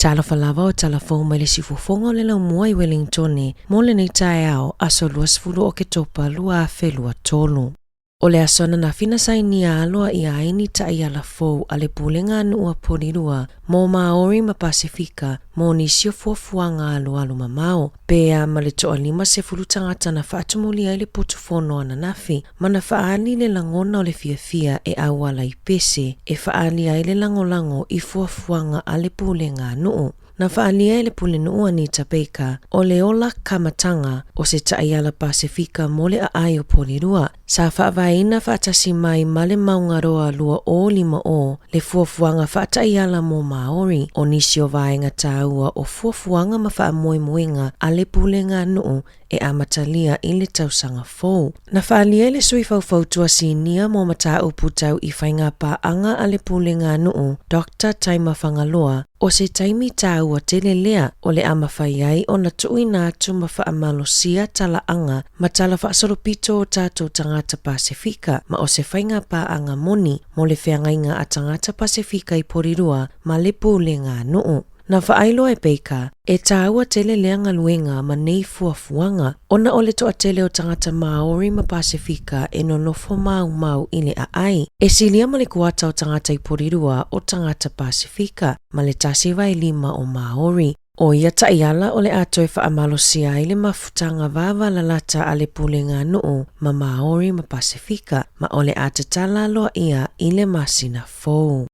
Talofa lava o tala fou mai le siufofoga o le laumua i Welingtone mo lenei taeao aso 20 Oketopa 2023. O le aso ananafi na sainia aloaia ai ni taiala fou a le Pulega a Nuu a Porirua mō Māori ma Pasefika mō nisi o fuafuaga alualu mamao, pe a ma le toa 50 tagata na faatumulia ai le potu fono ananafi ma na faaali le lagona o le fiafia e auala i pese e faaali ai le lagolago i fuafuaga a le Pulega a Nuu. Na faaalia e le Pulenuu Anita Baker o le ola kamataga o se taiala Pasefika mo le aai o Porirua, sa faavaeina faatasi mai ma le Maungaroa 2050 le fuafuaga faataiala mo Māori, o nisi o vaega tāua o fuafuaga ma faamoemoega a le Pulega a Nuu e amatalia i le tausaga fou. Na faaalia e le sui faufautua sinia mo mataupu tau i faiga paaga a le Pulega a Nuu, Doctor Taima Fagaloa, o se taimi tāua tele lea o le a mafai ai ona tuuina atu ma faamalosia talaaga ma tala faasolopito o tatou tagata Pasefika ma o se faiga paaga moni mo le feagaiga a tagata Pasefika i Porirua ma le Pulega a Nuu. Na faailoa e Baker, e tāua tele lea galuega ma nei fuafuaga ona o le toatele o tagata Māori ma Pasefika e nonofo maumau i le aai, e silia ma le kuata o tagata i Porirua o tagata Pasefika ma le 1/5 o Māori. ʻO ia taiala o le a toe faamalosia ai le mafutaga vavalalata a le Pulega a Nuu ma Māori ma Pasefika ma o le a tatala aloaia i le masina fou.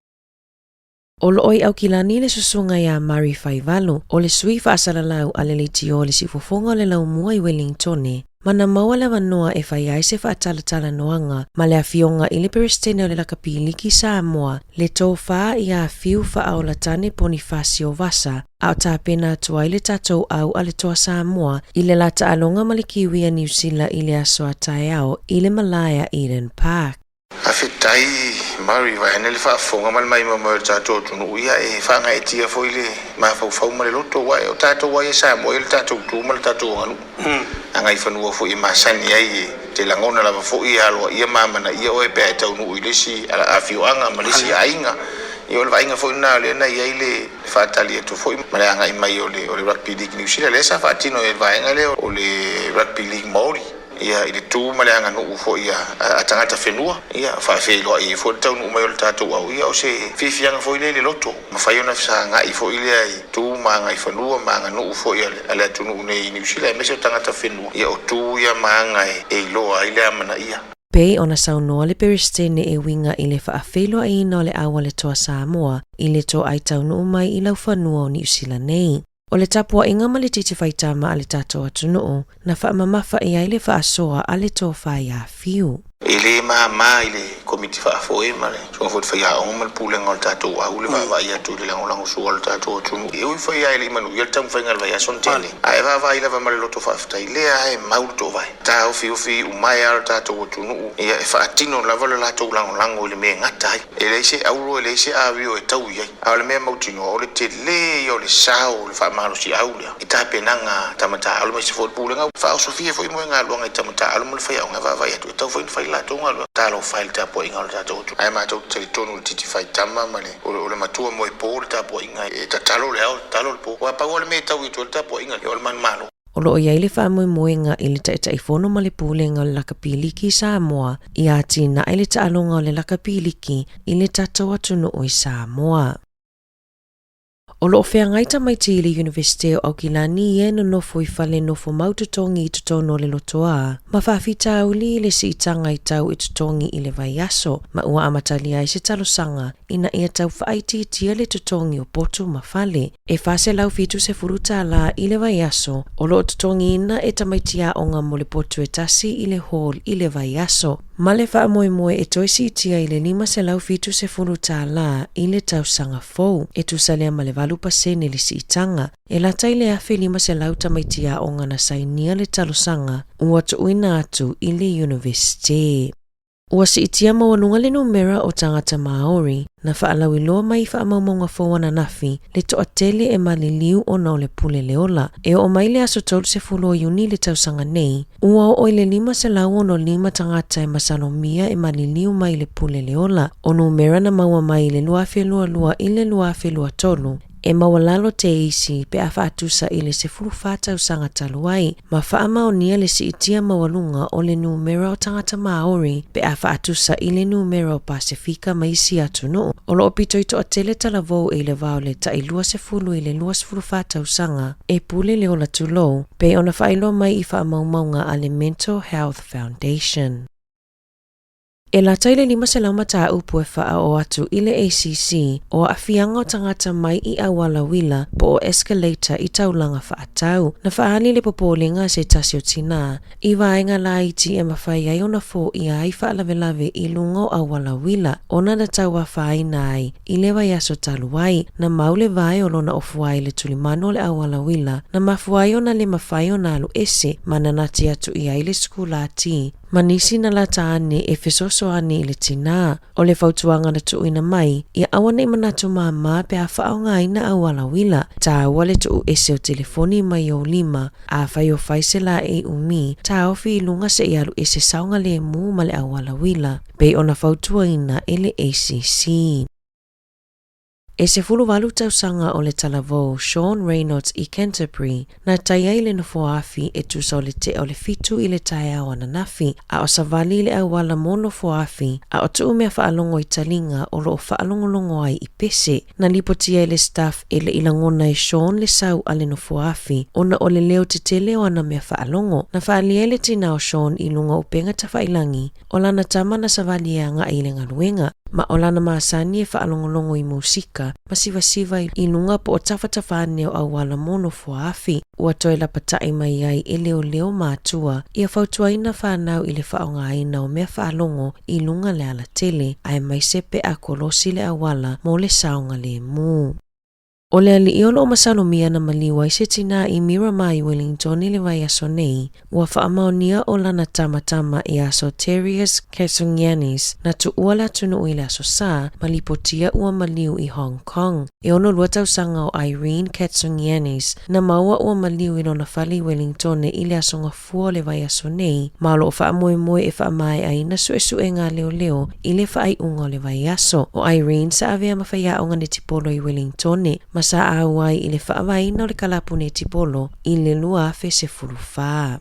O loo i Aukilani le susuga iā Murray Faivalu, o le sui faasalalau a le leitio o le siufofoga o le laumua i Wellingtone, ma na maua le avanoa e fai ai se faatalatalanoaga ma le afioga i le Peresetene o le Lakapiliki Samoa, le Tofā iā Fiu Faaolatane Ponifasio Vasa, a o tapena atu ai le tatou au a le Toa Samoa i le la taaloga ma le Kiwi a Niu Sila i le aso a taeao i le malae a Eden Park. Faafetai Murray vaeane le faafofoga ma le maimoamoe o le tatou atunuu ia e faagaeetia foi le mafaufau ma le loto aua o tatou lava ia Samoa ia le tatou tu ma le tatou aganuu agaifanua foi e masani ai e te lagona lava foi e aloaia ma amanaia oe pe a e taunuu i le isi afioaga ma le isi aiga ia o le vaaiga foi lena lea na i ai le faatali atu foi ma le agai mai o le Rugby League New Zealand lea sa faatino e le vaega lea o le Rugby League Maori Ia, i le tu ma le aganuu foi a tagata whenua, ia, faafeiloai ai foi le taunuu mai o le tatou au, ia, o se fiafiaga foi lea i le loto, mafai ona fesagai foi lea i tu ma agaifanua ma aganuu foi a le atunuu nei i Niu Sila, aemaise o tagata whenua, ia, o tu ia ma aga e iloa ai le amanaia. Pei ona saunoa le Peresetene e uiga i le faafeiloaiina o le au a le Toa Samoa i le toai taunuu mai i laufanua o Niu Sila nei. O le tapuaiga ma le titi faitama a le tatou atunuu na faamamafa i ai le faasoa a le tofa iā Fiu. E le mama i le Komiti Faafoe ma le Susuga foi i le Faiaoga ma le Pulega o le tatou au le vaavaai atu i le lagolagosua o le tatou atunuu. E ui foi lava e le i manuia le taumafaiga i le vaiaso na tea nei, ae vaavaai lava ma le loto faafetai, lea lava e mau le toovae. Taofiofi iumaea lava le tatou atunuu ia e faatino lava le latou lagolago i le mea e gata ai. E leai se auro e leai se avio e tau i ai, a o le mea mautinoa, o le tele ia o le sao o le faamalosiau lea i tapenaga a tama taaalo aemaise foi o le pulega. Faaosofia foi moegaluaga i tama taaalo ma le faiaoga e vaavaai atu e tatau foi ona fai le latou galuega. Talofa e i le tapuaiga o le tatou atunuu. Ae matou te talitonu i le titi faitama ma le o le matua moepo le tapuaiga e tatalo le ao tatalo le po. Aua pau lava le mea e tau atu ai le tapuaiga lea o le manumalo. O lo o i ai le faamoemoega i le Taitaifono ma le Pulega o le Lakapiliki i Samoa ia atinae le taaloga o le lakapiliki i le tatou atunuu i Samoa. O lo o feagai tamaiti i le Iunivesite o Aukilani ia e nonofo i fale nofo mau totogi i totonu o le lotoā ma faafitauli i le siitaga i tau i totogi i le vaiaso ma ua amatalia ai se talosaga ina ia tau faaitiitia le totogi o potu ma fale E $470 tālā i le vaiaso, o lo o totogiina e tamaiti aoga mo le potu e tasi i le hall i le vaiaso, ma le faamoemoe e toe siitia i le $570 tālā i le tausaga fou, e tusa lea ma le 8% le siitaga. E lata i le 1,500 tamaiti aoga na sainia le talosaga ua tuuina atu i le Iunivesite. Ua siitia maualuga le numera o tagata Māori na faalauiloa mai i faamaumauga fou ananafi le toatele e maliliu ona o le pule le ola. E oo mai le aso 30 o Iuni i le tausaga nei, ua oo i le 565 tagata e masalomia e maliliu mai i le pule le ola. O numera na maua mai i le 2022 i le 2023. E maualalo teisi pe a faatusa i le 14 tausaga talu ai, ma faamaonia le siitia maualuga o le numera o tagata Māori pe a faatusa i le numera o Pasefika ma isi atunuu. O lo o pito i toatele talavou e i le va o le tai 20 i le 24 tausaga e pule le ola tulou, pei ona faailoa mai i faamaumauga a le Mental Health Foundation. E lata i le 500 mataupu e faaoo atu i le ACC o aafiaga o tagata mai i auala uila po o escalator i taulaga faatau. Na faaali le popolega a se tasi o tinā i vaega laiti e mafai ai ona foia ai faalavelave i luga o auala uila ona na tauafaina ai i le vaiaso talu ai, na mau le vae o lona ofu ai i le tulimanu o le auala uila, na mafua ai ona le mafai ona alu ese ma na nati atu i ai le sikulati ma nisi na lata ane e fesoasoani i le tinā. O le fautuaga na tuuina mai, ia aua ne i manatu māmā pe a faaaogaina auala uila, tāua le tuu ese o telefoni mai ou lima, afai o fai se laei umi, taofi i luga seia alu ese saogalemu ma le auala uila, pei ona fautuaina e le ACC. E 18 tausaga o le talavou Sean Reynolds i Canterbury, na tai ai le nofoaafi e tusa o le tea o le fitu i le taeao ananafi, a o savali i le auala mo nofoaafi, a o tuu mea faalogo i taliga o lo o faalogologo ai i pese. Na lipotia e le staff e le i lagona e Sean le sau a le nofoaafi ona o le leo tetele o ana mea faalogo. Na faaalia ai le tinā o Sean i luga o upega tafailagi o lana tama na savali e agai i le galuega, ma o lana masani e faalogologo i musika ma sivasiva i luga po o tafatafa ane o auala mo nofoaafi. Ua toe lapataʻi mai ai e leoleo matua ia fautuaina fanau i le faaaogaina o mea faalogo i luga le alatele, aemaise pe a kolosi le auala mo le saogalemu. O le alii o lo o masalomia na maliu ai se tinā i Miramar i Wellington i le vaiaso nei, ua faamaonia o lana tamatama ia Soterios Katsogiannis na tuua le atunuu i le Aso Sa ma lipotia ua maliu i Hong Kong. E 62 tausaga o Irene Katsogiannis na maua ua maliu i lona fale i Wellington i le aso Gafua o le vaiaso nei, ma o lo o faamoemoe e faamaeaina suesuega a leoleo i le faaiuga o le vaiaso. O Irene sa avea ma faiaoga netipolo i Wellington ma sa auai i le faavaeina o le kalapu netipolo i le 2014.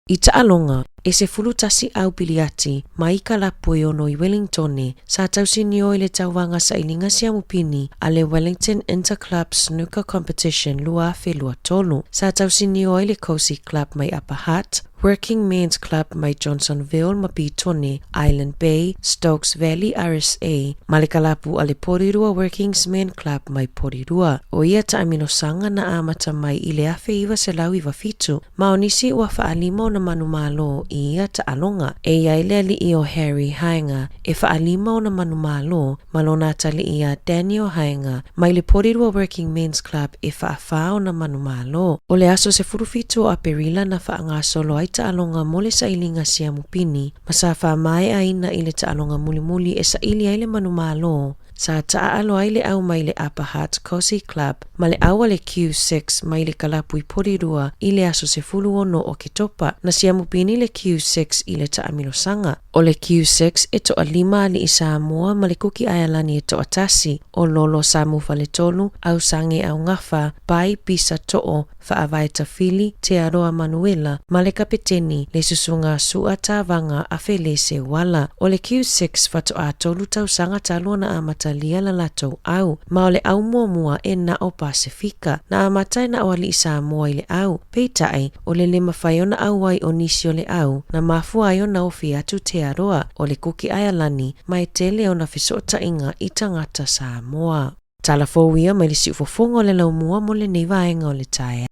I taaloga, e 11 au piliati mai kalapu e ono i Wellington sa tausinio i le tauvaga sailiga siamupini a le Wellington Inter-Club Snooker Competition 2023. Sa tausinio ai le Cosi Club mai Upper Hutt, Working Men's Club mai Johnsonville ma Petone, Island Bay, Stokes Valley RSA, ma le kalapu a le Porirua Workingsmen Club mai Porirua. O ia taamilosanga na amata mai i le 1997 ma o nisi ua faalima ona manumalo i ia taaloga. E i ai le alii o Harry Haenga e faalima ona manumalo ma lona atalii iā Daniel Haenga mai le Porirua Working Men's Club e faafā ona manumalo. O le aso 17 o Aperila na faagasolo ai taaloga mo le sailiga siamupini ma sa faamaeaina i le taaloga mulimuli e saili ai le manumalo sa taaalo ai le au mai le Upper Hutt Cosi Club ma le au a le Q6 mai le kalapu i Porirua i le aso 16 o Oketopa. Na siamupini le Q6 i le taamilosaga. O le Q6 e toalima alii Samoa ma le Kuki Aelani e toatasi, o Lolo Samufaletolu, Ausage Augafa, Pai Pisa Too, Faavae Tafili, Tearoa Manuela, ma le Kapeteni, le Susuga Su'a Tāvaga a Felese Uala. O le Q6 faatoa tolu tausaga talu ona amatalia la latou au, ma o le au muamua e na o Pasefika. Na amata e na o alii Samoa i le au, peitai, o le le mafai ona auai o nisi o le au, na mafua ai ona ofi atu Tearoa, o le Kuki Aelani, ma e tele ona fesootaiga i tagata Samoa. Tala fou ia mai le siufofoga o le laumua mo lenei vaega o le taeao.